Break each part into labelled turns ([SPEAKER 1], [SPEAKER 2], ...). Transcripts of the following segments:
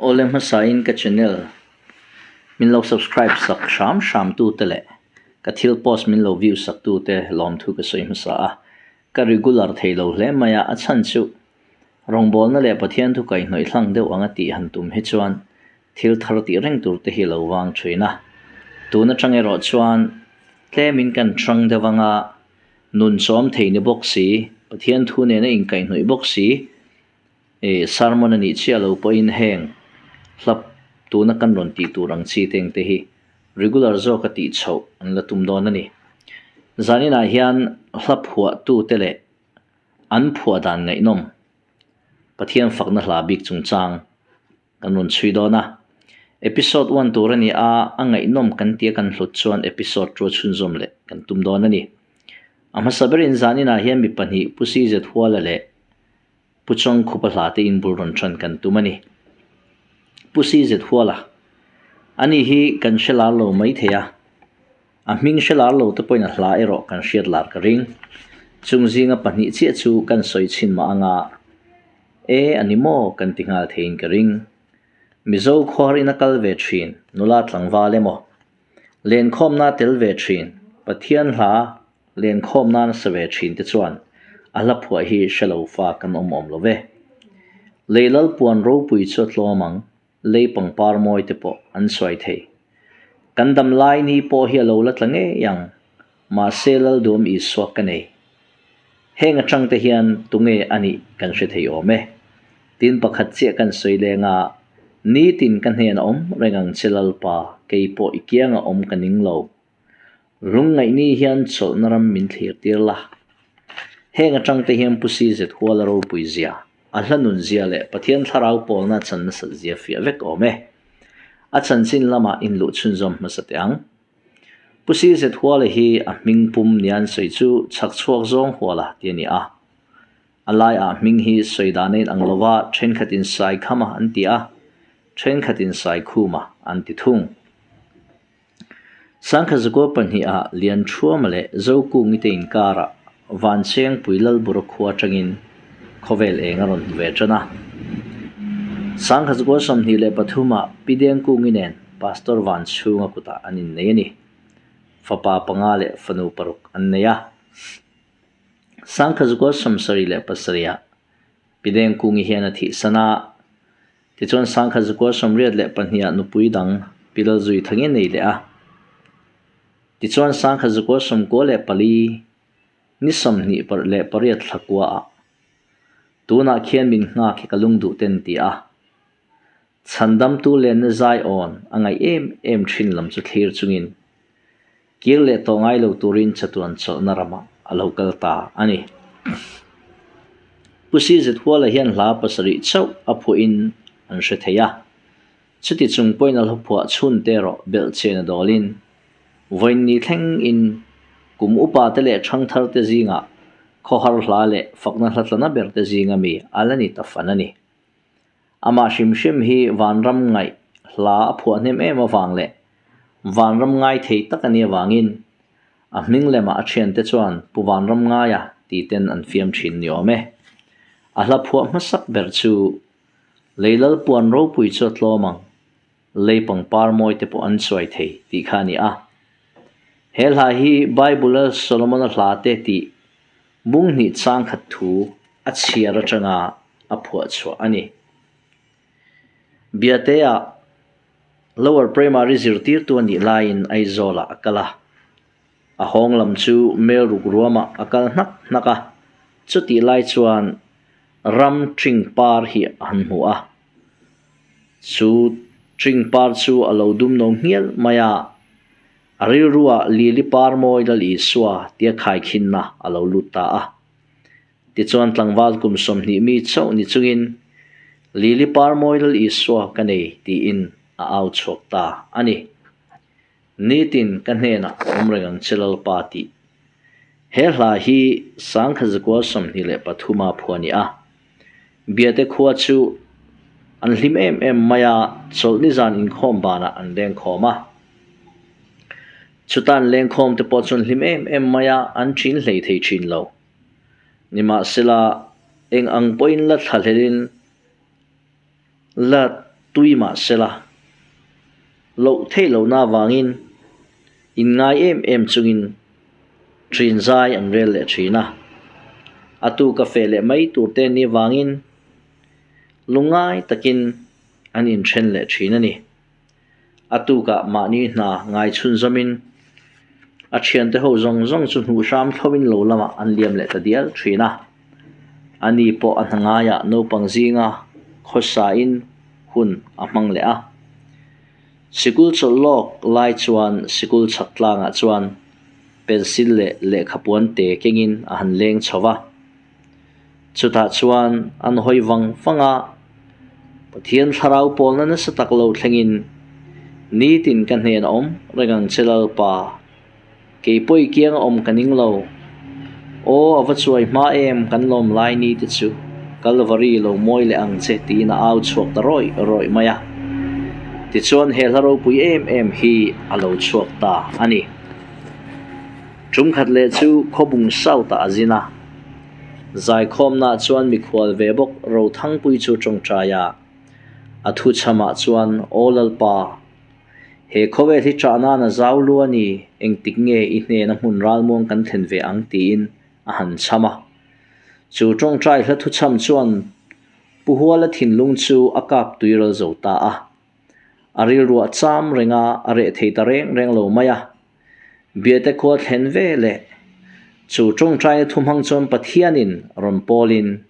[SPEAKER 1] Awle hmasain ka channel min lo subscribe sak hram hram tute leh ka thil post min lo view sak tute lawmthu ka sawi hmasa a, ka regular thei lo hle mai a, a chhan chu rawngbawlna leh Pathian thu kaihhnawih hlang deuh anga tih han tum hi chuan thil thar tih reng tur te hi lo vang thin a, tun atang erawh chuan tlemin kan hrang deuh anga nun chawm thei ni bawk si, Pathian thu nena inkaihhnawih bawk si. Ih sermon a nih chiah lo pawhin heng hlap tuna kan rawn tih tur ang chi te engte hi regular zawka tih chhoh an la tum dawn a ni. Zaninah hian hla phuahtute leh an phuah dan ngaihnawm Pathian fakna hla bik chungchang kan rawn chhui dawn a. Episode one tur a ni a, a ngaihnawm kan tia kan hlut chuan episode two a chhunzawm leh kan tum dawn a ni. A hmasa berin zaninah hian mi pahnih Pu CZ Huala leh Pu Chawngkhupa hla te in bul rawn tan kan tum a ni. Pu CZ Huala, Ani hi kan hre lar lo mai thei a, a hming hre lar lo te pawhin a hla erawh kan hriat lar ka ring. Chung zinga pahnih chiah chu kan sawi chhin mah anga e a ni maw kan ti nghal theiin ka ring. Mizo khuar in a kal ve thin, nula tlangval emaw, lenkhawmna tel ve thin, Pathian hla Lenkhawm nana sa ve thin te chuan a hla phuah hi hre lo fa kan awm awm lo ve. Lei lal puan ropui chu a tlawm ang, lei pangpar mawi te pawh an sawi thei. Kan dam lai ni pawh hi a lo la tla ngei ang, mahse Lalduam Isua ka nei. Heng atang te hian tunge a nih kan hre thei awm e. Tin pakhat chiah kan sawi leng a, nitin ka hnen a awm reng ang che Lalpa, kei pawh i kianga awm ka ning lo. Lungngaihni hian chawlhna ram min thlir tir la. Heng atang te hian Pu CZ Huala ropui zia, a hla nun zia leh Pathian thlarau pawlna a chan nasat zia fiah vek awm e. A chanchin lamah inluh chhunzawm hmasa teh ang. Pu CZ Huala hi a hming pum nia an sawi chu chhak chhuak zawng Huala ti a ni a. A laiah hming hi sawi dan a inang lova thenkhatin Saikhama an ti a, thenkhatin Saikhuma an ti thung. Sangkhazukua pahniha Lianthuama leh Zokungi te inkarah Vanchengpui Lalbura khua atangin khawvel eng a rawn hmu ve tan a. Sangkhazukua 23 ah Pi Dengkungi nen Pastor Vanchhunga kutah an innei a ni. Fapa panga leh fanu paruk an nei a. Sangkhazukua 77 ah Pi Dengkungi hian a thihsan a. Tichuan Sangkhat zakua 82 ah nupui dang Pilal zui thangin nei leh a. Tichuan Sangkhat zakua 94 ni 28 thla kua ah tunah khian min nghak hi ka lung duh ten ti a. Chhandamtu lenna zai awn a ngaih em em thin lam chu thlir chungin kir leh tawh ngai lo turin chatuan chawlhna ramah a lo kal ta a ni. Pu CZ Huala hian hla pasarih chauh a phuahin an hre thei a, chuti chung pawhin a hla phuah chhun te erawh belhchian a dawlin vawiin thlengin kum upa te leh thangthar te zingah khawhar hla leh fakna hla tlana ber te zinga mi a la ni ta fan a ni. Amah hrim hrim hi vanram ngaih hla a phuah hnem em avang leh vanram ngai thei tak a nih avangin a hming lemah a thiante chuan Pu Vanram Ngaia ti ten an fiam thin ni awm e. A hla phuah hmasak ber chu Lei lal puan ropui chu a tlawm ang, lei pangpar mawi te pawh an chuai thei tih kha a ni a. He hla hi Bible-a Solomon-a hla te tih bung hnih chang khat thu a chhiar atanga a phuah chhuah a ni. Biatea Lower Primary zirtirtu a nih laiin Aizawlah a kal a, a hawng lam chu mel ruk ruamah a kal hnak hnak a, chutih lai chuan ram ṭing par hi a han hmu a. Chu ṭing par chu a lo dum no nghial mai a, a rilruah Lili par mawi Lal Isua tia khaikhinna a lo lut ta a. Tichuan tlangval kum 20 mi chauh ni chungin Lili par mawi Lal Isua ka nei tiin a au chhuak ta a ni. Nitin ka hnenah awm reng ang che Lalpa tih. He hla hi Sangkhat zakua 23 a phuah a ni a. Biate khua chu an hlim em em mai a, chawlhni zan inkhawm banah an lengkhawm a. Chutan lengkhawm te pawh chu an hlim em em mai a, an thin hlei thei thin lo. Nimahsela, eng ang pawhin la thlahlelin la tui mah sela, loh theih lohna avangin inngai em em chungin ṭhin zai an rel leh ṭhin a. A tuka feh leh mai tur te ni avangin lungngai takin an inṭhen leh ṭhin a ni. A tukah mahni hna ngai chhunzawmin a thiante ho zawng zawng chu hnuh hram thlovin lo lamah an liam leh ta dial thin a. Ani pawh a hna ngaiah naupang zinga khawsain hun a hmang leh a. Sikul chawlh lawk lai chuan sikul chhak tlangah chuan pencil leh lehkhapuan te kengin a han leng chho va. Chutah chuan an hawi vang vang a, Pathian thlarau pawlna nasa tak lo thlengin nitin ka hnen a awm reng ang che Lalpa, kei pawi kiang a awm ka ning lo. Aw a va chuai hma em kan lawm lai ni te chu Kalvari lo mawi leh ang che tiin a au chhuak ta rawih rawih mai a. Tichuan he hla ropui em em hi a lo chhuak ta a ni. Ṭumkhat leh chu khawbung South-ah a zin a. Zaikhawmnaah chuan mikhual ve bawk Rothangpui chu ṭawngṭai a. A thuchhamah chuan, Aw Lalpa, he khawvel hi ṭah nan a zau lu a ni, engtik nge i hnena hmun ralmuang kan thlen ve ang tiin a han chham a. Chu ṭawngṭai hla thuchham chuan Pu Huala thinlung chu a kap tuiral zo ta a. A rilruah cham reng a, a reh thei ta reng reng lo mai a. Biate khua thlen ve leh chu tawngtaina thu hmang chuan Pathianin rawn pawlin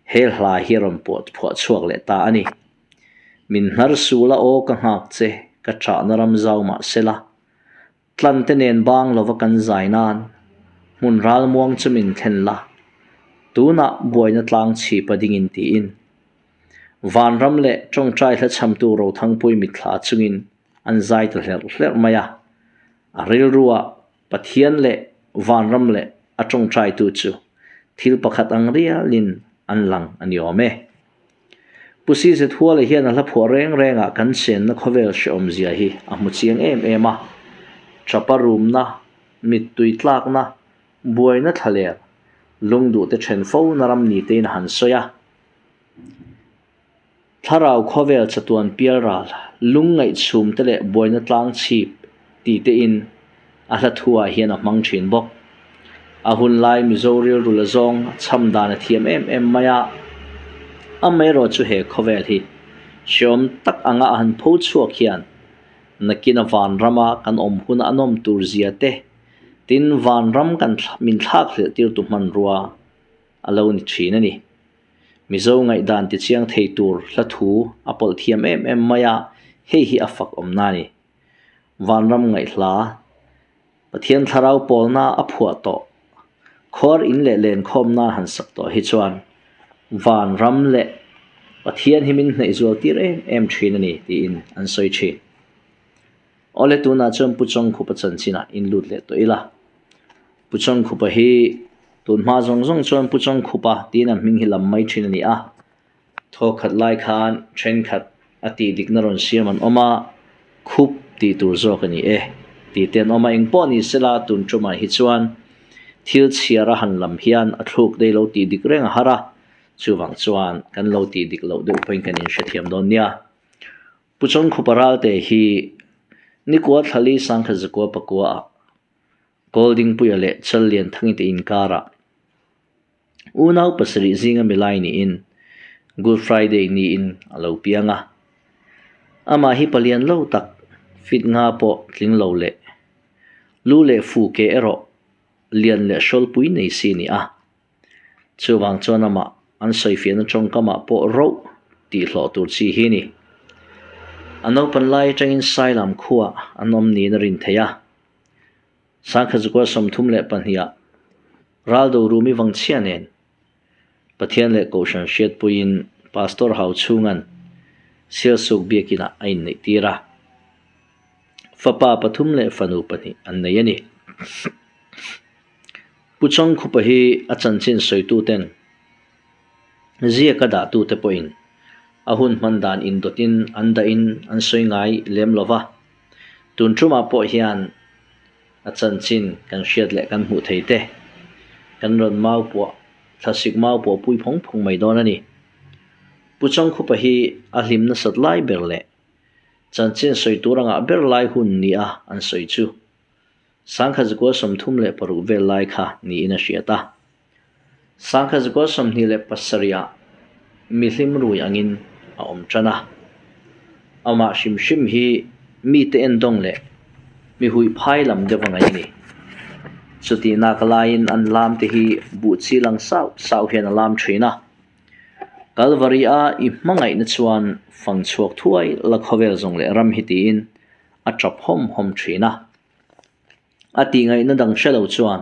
[SPEAKER 1] he hla hi a rawn puah phuah chhuak leh ta a ni. Min hnar sul a aw ka nghak che, ka chahna ram zau mah sela. Tlante nen bang lova kan zai nan hmun ralmuang chu min thlen la, tunah buaina tlang chhipa dingin tiin. Vanram leh tawngtai hla chhamtu Rothangpui mitthla chungin an zai ta hlerh hlerh mai a. A rilruah Pathian leh Vanram leh a tawngtaitu chu thil pakhat ang rialin an lang a ni awm e. Pu CZ Huala hian a hla phuah reng rengah kan chenna khawvel hrehawmzia hi a hmu chiang em em a. Tapa rumna, mittui tlakna, buaina thlaler, lungduhte then fo na ram ni tein a han sawi a. Thlarau khawvel chatuan pialral, lungngaihchhum te leh buaina tlang chhip ti te in a hla thu ah hian a hmang thin bawk. A hun lai Mizo rilru la zawng chham dan a thiam em em mai a, amaherawh chu he khawvel hi hreawm tak anga a han pho chhuak hian nakin a vanrama kan awm hun a nawm tur zia te, tin vanram kan min thlak hlelh tirtu hmanrua a lo ni thin a ni. Mizo ngaihdan tichiang thei tur hla thu a pawlh thiam em em mai a, hei hi a fak awmna a ni. Vanram ngaihhla, Pathian thlarau pawlna a phuah tawh, khuar in leh lenkhawmna han sak tawh hi chuan Vanram leh Pathian hi min hnaih zual tir em em thin a ni tiin an sawi thin. Awle tunah chuan Pu Chawngkhupa chanchinah in lut leh tawh ila. Pu Chawngkhupa hi tun hma zawng zawng chuan Pu Chawngkhupa tiin a hming hi lam mai thin a ni a. Thawkhat lai khan thenkhat a tih dikna rawn siam an awm a, khup tih tur zawk a ni e tih te an awm a. Engpawh ni sela tun tumah hi chuan thil chhiar a han lam hian a thluk dei lo tih dik reng a har a, chuvang chuan kan lo tih dik loh deuh pawhin kan inhrethiam dawn nia. Pu Chawngkhupa Ralte hi Nikua Thlali Sangkhat Zakua Pakua ah Goldingpuia leh Challianthangi te inkarah unau pasarih zinga milai niin Good Friday niin a lo piang a. Amah hi palian lo tak fit nga pawh tling lo leh lu leh fu ke erawh lian leh hrawlpui nei si a ni a. Chuvang chuan amah an sawifiahna tawngkamah pawh roh tih hlawh tur chi hi a ni. A naupan lai atangin Sailam khuaa an awm niin a rin theih a. Sangkhazukua 32 ah Raldo Rumi Vangchhia nen Pathian leh Kohhran hriatpuiin Pastor Hau chhunga'n Sialsuk biakinah a inneih tir a. Fapa pathum leh fanu pahnih an nei a ni. Pu Chawngkhupa hi a chanchin sawituten ziaka dahtute pawhin a hun hman dan indawtin an dahin an sawi ngai lem lo va. Tun tumah pawh hian a chanchin kan hriat leh kan hmuh thei te kan rawn mau puah, thlasik mau puah pui phawng phawng mai dawn a ni. Pu Changkhupa hi a hlim nasat lai ber leh chanchin sawi tur a ngah ber lai hun nia an sawi chu Sangkhat zakua 36 vel lai kha niin a hriat a. 1927 ah mihlim rui angin a awm tan a. Amah hrim hrim hi mite endawng leh mi huih phai lam deuh a ngaih a ni. Chutih nak laiin an lam te hi buh chi lang sauh sauh hian a lam thin a. Kalvari a i hmangaihna chuan fang chhuak thuai la khawvel zawng leh ram hi tiin a tap hawm hawm thin a. A tihngaihna dang hre lo chuan,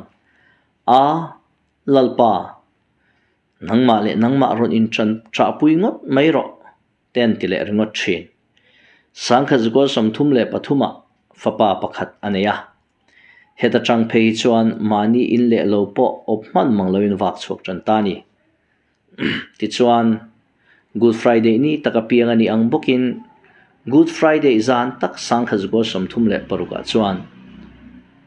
[SPEAKER 1] A, Lalpa, nangmah leh nangmah rawn inṭan ṭahpui ngawt mai rawh, te an ti leh ringawt ṭhin. 1933 ah fapa pakhat a nei a. Heta ṭang phei hi chuan mahni in leh lo pawh awp hman mang loin vak chhuak ṭan ta a ni. Tichuan, Good Friday ni tak apiang a nih ang bawkin Good Friday zan tak 1936 ah chuan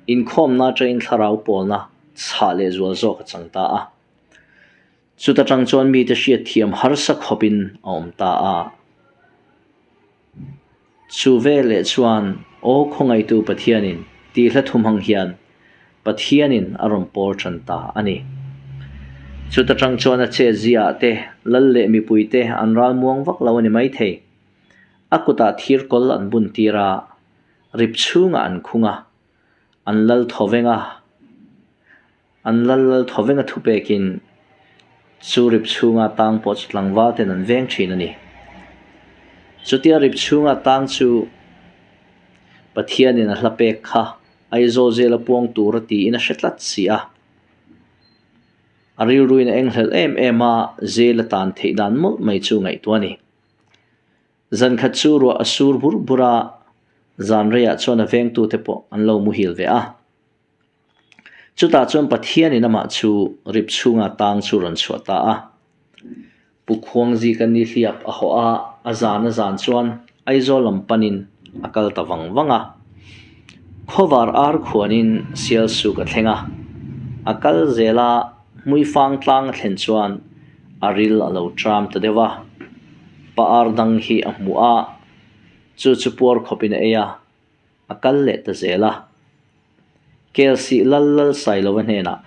[SPEAKER 1] inkhawmna atangin thlarau pawlna chhah leh zual zawk a chang ta a. Chuta tang chuan mite hriatthiam harsa khawpin a awm ta a. Chu veleh chuan Aw Khawngaihtu Pathianin tih hla thum hang hian Pathianin a rawn pawl tan ta a ni. Chuta tang chuan a chetzia ah te, lal leh mipui te an ral muang vak lo a ni maithei. A kutah thir kawl an bun tir a, rip chhungah an khung a, an lal thawveng a. An lal lal thawveng a thupekin chu rip chhunga tang pawh chu tlangval ten an veng thin a ni. Chutia rip chhunga tang chu Pathianin a hla pek kha Aizawl zela puang tur a tiin a hre tlat si a. A rilruin a enghlelh em em a, zel a tan theih dan mawlh mai chu ngaihtuah a ni. Zan khat chu ruah a sur bur bur a, zan reiah chuan a vengtute pawh an lo muhil ve a. Chutah chuan Pathianin amah chu rip chhunga tang chu rawn chhuah ta a. Pu Khuangzika ni hliap a hawh a, a zan a zan chuan Aizawl lam panin a kal ta vang vang a. Khawvar ar khuanin Sialsuk a thleng a, a kal zel a, Hmuifang tlang a thlen chuan a ril a lo tram ta deuh a. Pa ar dang hi a hmu a, chu chu puar khawpin a ei a. a kal leh ta zel a. Kelsih lal lal Sailova hnenah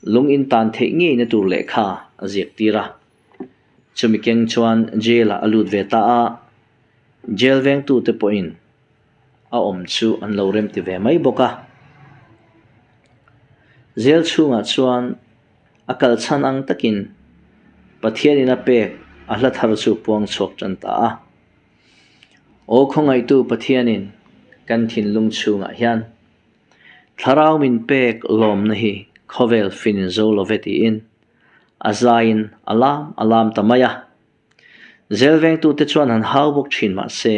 [SPEAKER 1] lung in tan theih ngeina tur lehkha a ziak tir a. Chumi keng chuan jail ah a lut ve ta a, jail vengtute pawhin a awm chu an lo remti ve mai bawk a. Jail chhungah chuan a kal chhan ang takin Pathianin a pek a hla thar chu puang chhuak tan ta a. Aw khawngaihtu Pathianin kan thinlung chhungah hian Thlarau min pek lawmna hi khawvel fin zo love tiin a zaiin a lam a lam ta mai a. Zel vengtute chuan han hau bawk thin mah se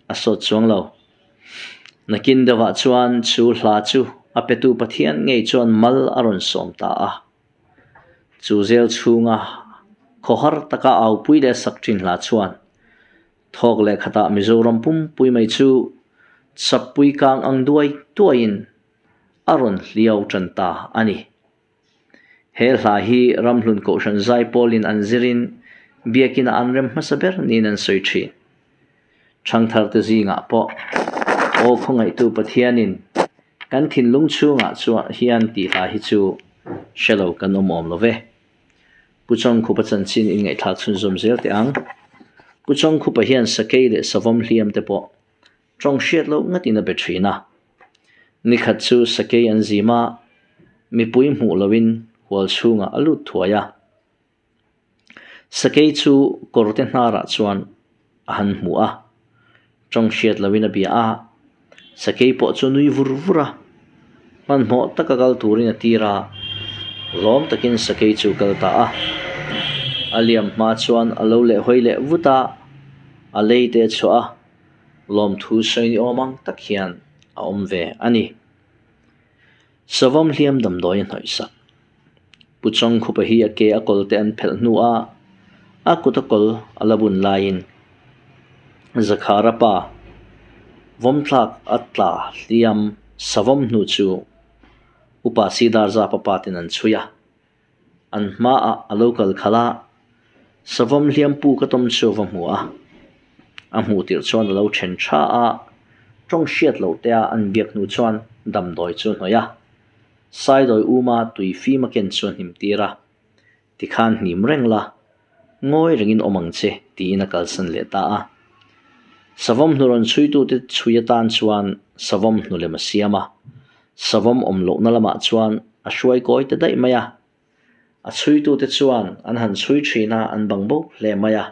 [SPEAKER 1] a sawt chuang lo. Nakin deuhah chuan chu hla chu a petu Pathian ngei chuan mal a rawn sawm ta a. Chu zel chhunga khawhar taka aupui leh sak thin hla chuan thawk leh khatah Mizoram pumpui mai chu chappui kang ang duai duaiin a rawn hliau tan ta a ni. He hla hi Ramhlun Kohhran Zaipawlin an zirin biakinah an rem hmasa ber niin an sawi thin. Thangtharte zingah pawh Aw khawngaihtu Pathianin kan thinlung chhungah chuan hian tih hla hi chu hre lo kan awm awm lo ve. Pu Chawngkhupa chanchin inngaihthlak chhunzawm zel teh ang. Pu Chawngkhupa hian sakei leh savawm hliam te pawh tawng hriat loh ngatin a be thin a. Nikhat chu sakei an zim a, mipui hmuh loin hual chhungah a lut thuai a. Sakei chu kawrte hnarah chuan a han hmu a, tawng hriat loin a bia a, sakei pawh chu a nui vur vur a, hmanhmawh taka kal turin a tir a, lawm takin sakei chu kal ta a, a liam hma chuan a lo leh hawi leh vut a, a lei te a chhuah a, lawmthu sawi ni awm ang tak hian a awm ve a ni. Savawm hliam damdawi a hnawih sak. Pu Chawngkhupa hi a ke a kawl te an phelh hnu a, a kut a kawl a la bun laiin Zakhara pa vawmthlak a tla hliam savawm hnu chu Upa Sidar Zapa pa ten an chhui a, an hmaah a lo kal khalh a. Savawm hliam pu ka tawm chu a va hmu a, a hmuh tirh chuan a lo then tha a, tawng hriat loh te a an biak hnu chuan damdawi chu a hnawih a, Saidawi uma tui fim a ken chu a hnim tir a, tikhan hnim reng la, ngawi rengin awm ang che tiin a kalsan leh ta a. Savawm hnu rawn chhuitute chhui atan chuan savawm hnu lem a siam a, savawm awm lohna lamah chuan a hruai kawi ta daih mai a. A chhuitute chuan an han chhui thin a, an bang bo hle mai a.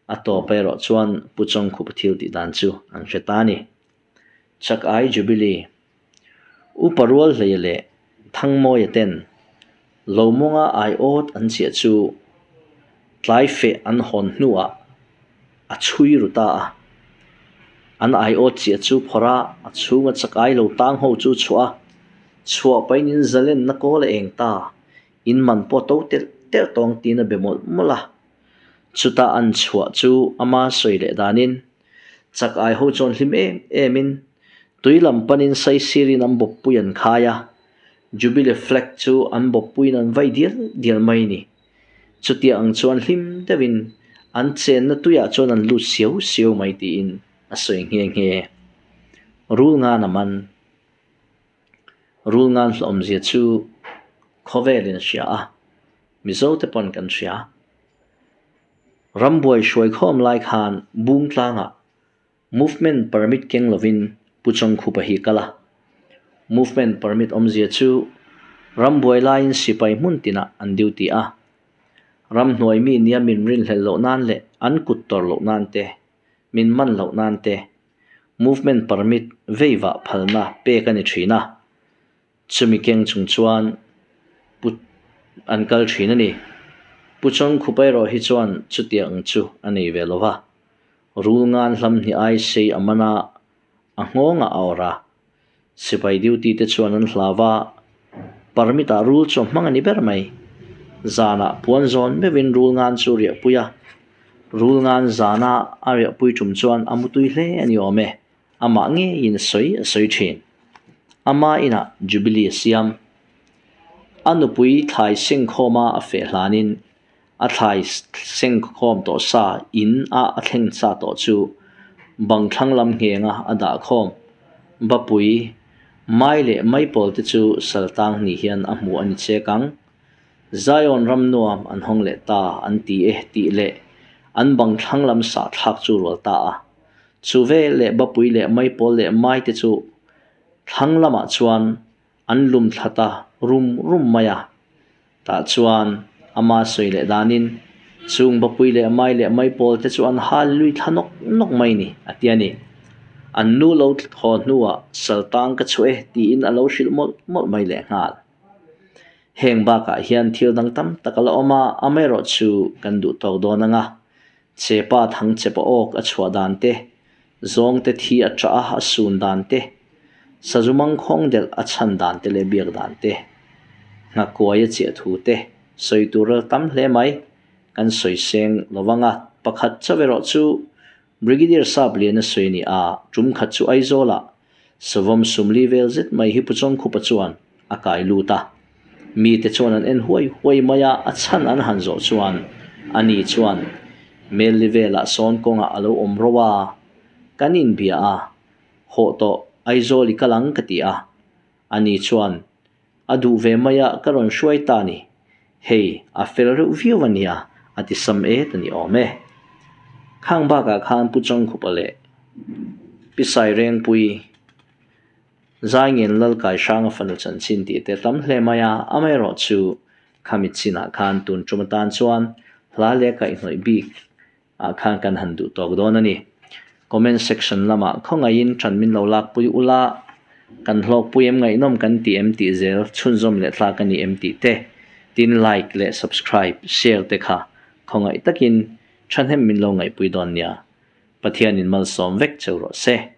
[SPEAKER 1] A tawp erawh chuan Pu Chawngkhupa thil tih dan chu an hre ta a ni. Chak ai Jubilee Upa Rualhleia leh Thangmawia ten Lomawnga aiawt an chiah chu tlai feh an hawn hnuah a chhui ru ta a. An aiawt chiah chu phawrh a, a chhunga chakai lo tang ho chu chhuah a, chhuah pahin in zalenna kawl a eng ta, in man pawh to telh telh tawng tiin a be mawlh mawlh a. Chutah an chhuah chu ama sawi leh danin chak ai ho chuan hlim em emin tui lam panin saisirin an bawppui an khai a, Jubilee flag chu an bawppuiin an vai dial dial mai a ni. Chutia ang chuan hlim deuhin an chenna tuiah chuan an lut siau siau mai tiin a sawi nghe nghe. Rul ngan a man. Rul ngan hlawmzia chu khawvelin a hria a, Mizo te pawn kan hria. Rambuai hruai khawm lai khan bung tlangah movement permit keng lovin Pu Chawngkhupa hi kal a. Movement permit awmzia chu rambuai laiin sipai hmun tinah an duty a. Ramhnuai mi nia min rinhlelh loh nan leh an kut tawrh loh nan te, min man loh nan te movement permit veivah phalna pek a ni thin a. Chumi keng chung chuan Pu an kal thin a ni. Pu Chawngkhupa erawh hi chuan chutiang ang chu a nei ve lo va. Rul ngan hlam hnih ai sei a man a, a nghawngah a awrh a. Sipai duty te chuan an hlau a, permit ah rul chu a hmang a ni ber mai. Zanah puan zawn meuhin rul ngan chu riahpui a, rul ngan zana a riahpui tum chuan a mutui hle a ni awm e. Amah ngeiin a sawi a sawi thin. Ama inah Jubilee a siam. A nupui thlai sengkhawma a feh hlanin a thlai sengkhawm tawh sa in a a thleng sa tawh chu bang thlang lam nghenga a dah khawm. Bapui, mai leh maipawl te chu saltang ni hian a hmu a ni chek ang. Zion ram nuam an hawng leh ta an ti e tih leh an bang thlang lam sah thlak chu rual ta a. Chu ve leh bapui leh maipawl leh mai te chu thlang lamah chuan an lum thla ta rum rum mai a. Tah chuan ama sawi leh danin chung bapui leh mai leh maipawl te chu an hal lui thla nawk nawk mai ni a ti a ni. An nu lo haw hnuah saltang ka chhuah e tiin a lo hrilh mawlh mawlh mai lehnghal. Heng bakah hian thil dang tam tak a la awm a, amaherawhchu kan duh tawk dawn ang a. Chepa thang chepa awk a chhuah dan te, zawngte thi a ṭah a a sun dan te, sazu mangkhawng delh a chhan dan te leh biak dan te, nghakuai a chiah thu te sawi tur ral tam hle mai. Kan sawi seng lo vang a, pakhat chauh erawh chu Brigadier Sap Liana sawi a ni a, tum khat chu Aizawlah Savawm sumli vel zet mai hi Pu Chawngkhupa chuan a kai lut a. Mite chuan an en huai huai mai a, a chhan an han zawh chuan ani chuan Melli velah sawn kawngah a lo awm ro a, kan inbia a, hawh tawh Aizawl i kal ang ka ti a, ani chuan a duh ve mai a ka rawn hruai ta ni, hei a fel reuh viau a nia a ti sam et a ni awm e. Khang bakah khan Pu Chawngkhupa leh Pi Sairengpui Zaingen Lalkai Hranga fanu chanchin tih te tam hle mai a, amaherawhchu khami chinah khan tun tum atan chuan hla leh kaihhnawih bik ah khan kan han duh tawk dawn a ni. Comment section lamah khawngaihin ṭan min lo lakpui ula, kan hlawkpui em ngaihnawm kan ti em tih zel chhunzawm leh thlak a ni em tih te, tin like leh subscribe, share te kha khawngaih takin ṭhahnem min lo ngaihpui dawn nia. Pathianin malsawm vek cheu rawh se.